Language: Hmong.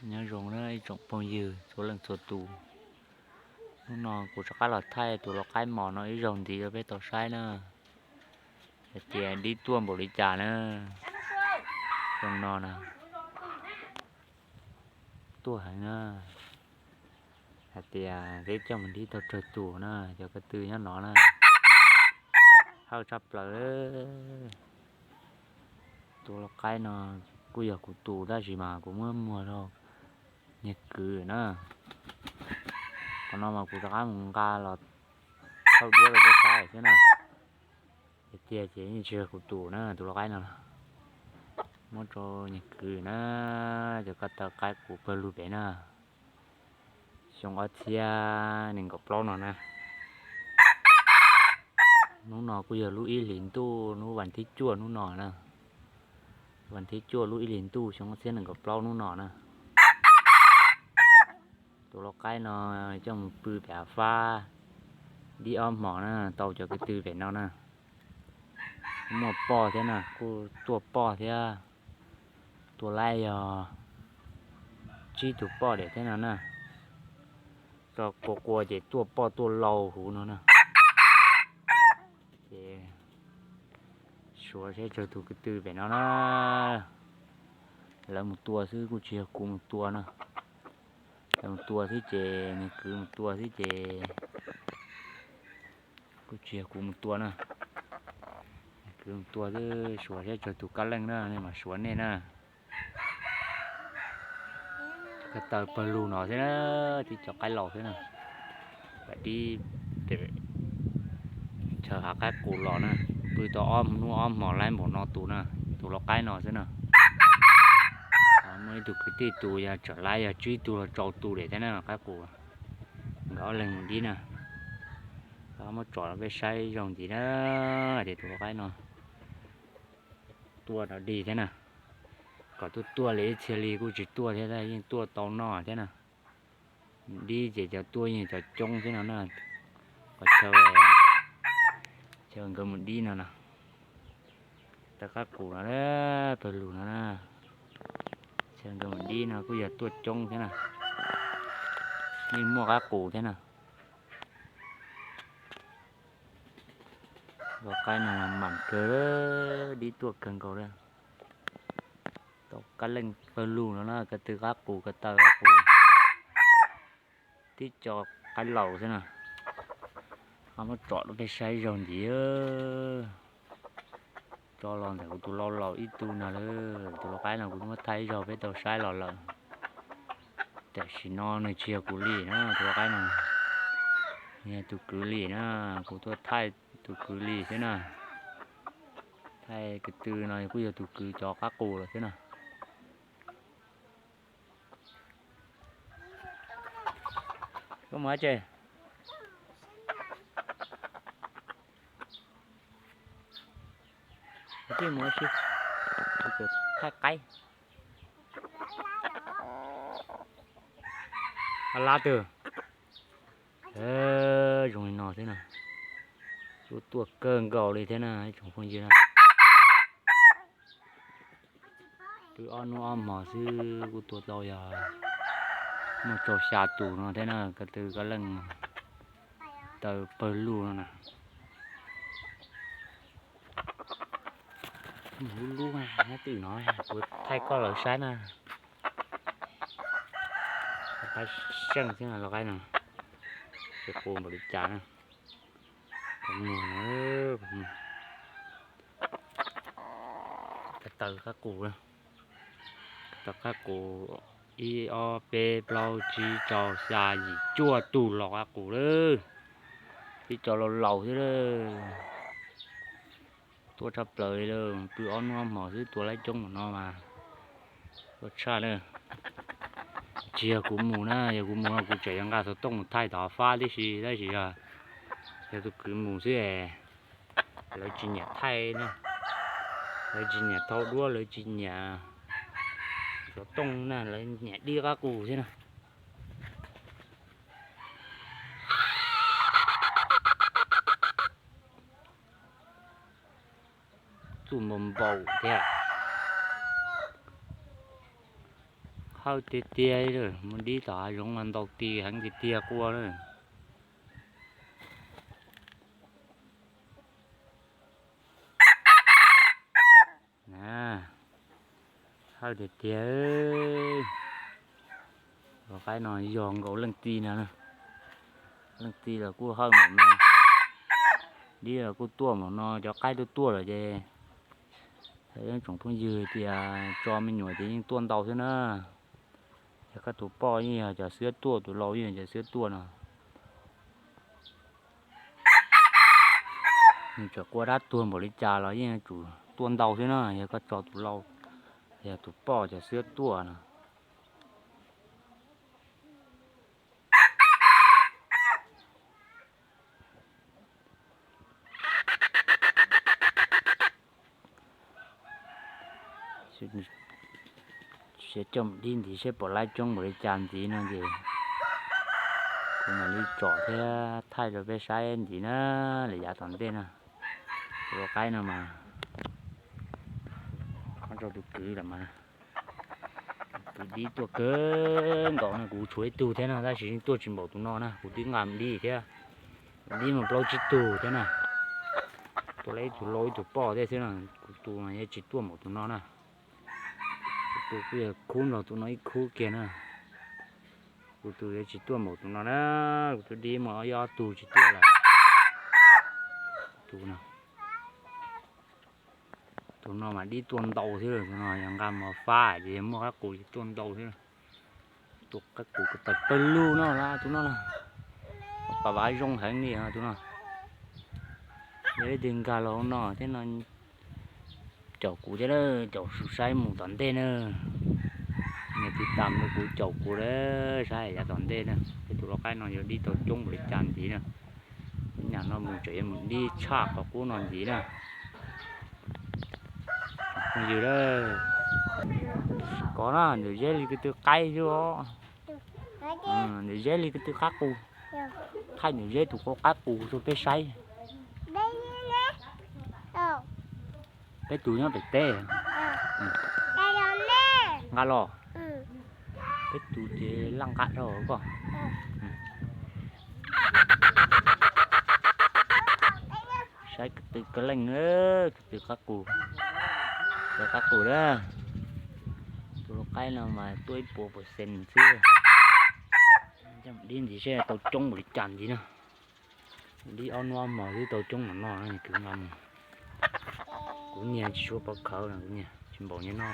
Nyob zoo na ib tsoom phooj ywg txhua leej txhua tus, hnub no kuv rov qab los thaij tus lau qaib mos no ib zaug ntxiv rau peb tau saib na, hais tias dib tuaj npaum li cas na. Zoo no na, tuaj heev na, hais tias peb coj mus dib tau tsawg tus na, cov ko tw nyob no na, hawj tshaj plaws. Tus lau qaib no kuj yog kuv tus tab sis mas kuv muab muag rau niag kwv na. Qhov no mas kuv rov qab mus nqa los thauj duab rau peb saib thiab na. Tiag tiag ces yeej tsis yog kuv tus na, tus lau qaib no muab rau niag kwv na, cov ko taw qaib qus pawg lug pem na. Xyoo ob txhiab nees nkaum plaub no na. Hnub no kuj yog lub ib hlis ntuj, hnub vas thib cuaj hnub no na. Vas thib cuaj lub ib hlis ntuj xyoo ob txhiab nees nkaum plaub hnub no na. Tus lau qaib no coj mus pw pem hav fab dib ob hmos na, tau cov ko tw pem no na. Muaj poj thiab na, kuj tuaj poj thiab. Tua laib yog tsib tug poj diam thiab no na. Tso qua qua ces tuaj poj tuaj lau huv no na. Ces suav saib tsawg tus ko tw pem no na. Lawv mus tua xwb, kuj tsis yog kuv mus tua na. Lawv mus tua xwb ces, nws kwv mus tua xwb ces kuj tsis yog kuv mus tua na. Nws kwv mus tua xwb, suav saib tsawg tus kab leej na, nej mam suav nej na. Ko taw pawg lug no xwb na, tib co qaib laus xwb na. Pam dib chaw hav qaib qus los na, pw tau ob hnub ob hmos laib npaum no tus na, tus lau qaib no xwb na. Muaj ib tug kwv tij tus yog tsawm laib yog tsib tug los rau tus diam thiab na, qaib qus. Nkawd ob leeg mus dib na. Muab tsom rau peb saib zaug ntxiv na, tias tus lau qaib no tuaj rov dig thiab na. Kom tuaj tuaj li ib txhia li kuj tsis tuaj thiab, yeej tuaj tau noj thiab na. Mus dib ces cov tuaj yeej cov coob thiab no na. Qhov chaw, chaw nkawd mus dib no na, taw qab qus no, pawg lug no na. Chaw nkawd mus dib no kuj yog tuaj coob thiab na, yeej muaj qab qus thiab na. Lau qaib no mas mam kawg, dib tuaj kawg nkaus li. Tau kab leej pawg lug no na, ko tw qab qus, ko taw qab qus, tib co qaib laus xwb na. Muab tsom rau peb saib zaug ntxiv. Tso los ntawm kuv tus lau laus ib tug no lawm, tus lau qaib no kuv muab thaij ib zaug peb tau saib los lawm. Tam sim no nws tsis yog kuv li na, tus lau qaib no, nws yog tus kwv li na, kuv tuaj thaij tus kwv li xwb na. Thaij ko tw no kuj yog tus kwv cov qab qus lawm xwb na. Koj mus dab tsi? Koj twb mus ua si, kuv thaij qaib. Lab twg? Zoo li no thiab na. Tuaj tuaj kawg nkaus li thiab na ib tsoom phooj ywg na. Twb ob hnub ob hmos xwb kuj tua tau yog muaj rau xya tus no thiab na, ko tw kab leej taw pawg lug no na. Mus lub lub nyob twm no, kuv thaij koj lawv saib na. Qaib seej xwb lau qaib no, tsis qus npaum li cas na. Mus, ko taw qab qus, ko taw qab qus, ib ob peb plaub tsib rau xya yim cuaj tug lau qab qus lawm. Tib co laus laus xwb lawm. Tuaj tshaj plaws li lawm, pw ob hnub ob hmos xwb tua laib coob npaum no mas tuaj tshaj na. Tsis yog kuv mus na, yog kuv mus no kuv tseem yuav nqa xov tooj mus thaij tom fab tib si, tab sis yog, yog tus kwv mus xwb es lawv tsis nyiam thaij na, lawv tsis nyiam thau duab, lawv tsis nyiam xov tooj na, lawv nyiam dib qab qus xwb na. Txuj npau npau thiab. Hawj tiag tiag, mus dib tom hav zoov mas ntau ti heev tiag tiag quaj na. Hawj tiag tiag. Cov qaib no yog nkaus leej txiv no, leej txiv los kuj hawj npaum no, dib los kuj tuaj npaum no, cov qaib tuaj tuaj lawm ces tsoom phooj ywg tias tso me nyuam ces yeej tuaj ntau xwb na. Yog koj tus poj yeej yog cov xwb tuaj, tus lau yeej yog cov xwb tuaj no. Nws txawm quaj dab tuag npaum li cas los yeej yuav tsum tuaj ntau xwb na, yog koj tso tus lau, yog tus poj cov xwb tuaj no. Siab coj mus dib ntxiv seb puas laib coob npaum li cas ntxiv no ces kuv mam li tsom thiab thaij rau peb saib ntxiv na, lawm yav tom ntej na. Tus lau qaib no mas qhov rau tus kwv lawm mas, tus kwv dib tuaj kawg nkaus no, kuv tshuav ib tug thiab no tab sis yeej tuaj tsis npaum tus no na, kuv twb nqa mus dib thiab, dib mus plaub tsib tug thiab na. Tuaj la ib tug lau ib tug poj thiab xwb na, kuv tus mas yeej tsis tuaj npaum tus no na. Kuv tus kuj yog khub nrog tus no ib khub kiag na. Kuv tus yeej tsis tuaj npaum tus no na, kuv tus dib muaj ob tug tsis tuaj lawm. Tus no, tus no mas dib tuaj ntau thiab, tus no yog nqa mos fab ces yog muaj qab qus ces tuaj ntau thiab. Tus qab qus ko taw pawg lug no, tus no na, pas vav zoo heev li tus no. Yog leej twg nkag los hauv no thiab no caum kuv thiab, caum saib mus tom ntej na. Nias tiv tam rau kuv caum kuv lawm saib yav tom ntej na, peb tus lau qaib no yuav dib tau coob npaum li cas ntxiv na. Nyam no mus tseem yuav mus dib tshaj qhov qub no ntxiv na. Phooj ywg, kov na, ntawm zeb li ko tw qaib xwb os. Ntawm zeb li ko tw qab qus. Thaij ntawm zeb tus qau qab qus rau peb saib. Peb tus nyob pem teb. Nqa los. Peb tus ces laj nqa dhau koj. Saib ko tw ko leej, ko tw qab qus, ko qab qus na. Tus lau qaib no mas tuaj ib puas percent xwb. Dib ntxiv seb tau coob npaum li cas ntxiv na. Dib ob hnub ob hmos twb tau coob npaum no, kwv nqa mus. Kuv niag tsis tshua pov khawv, kuv niag tsis npaum li no.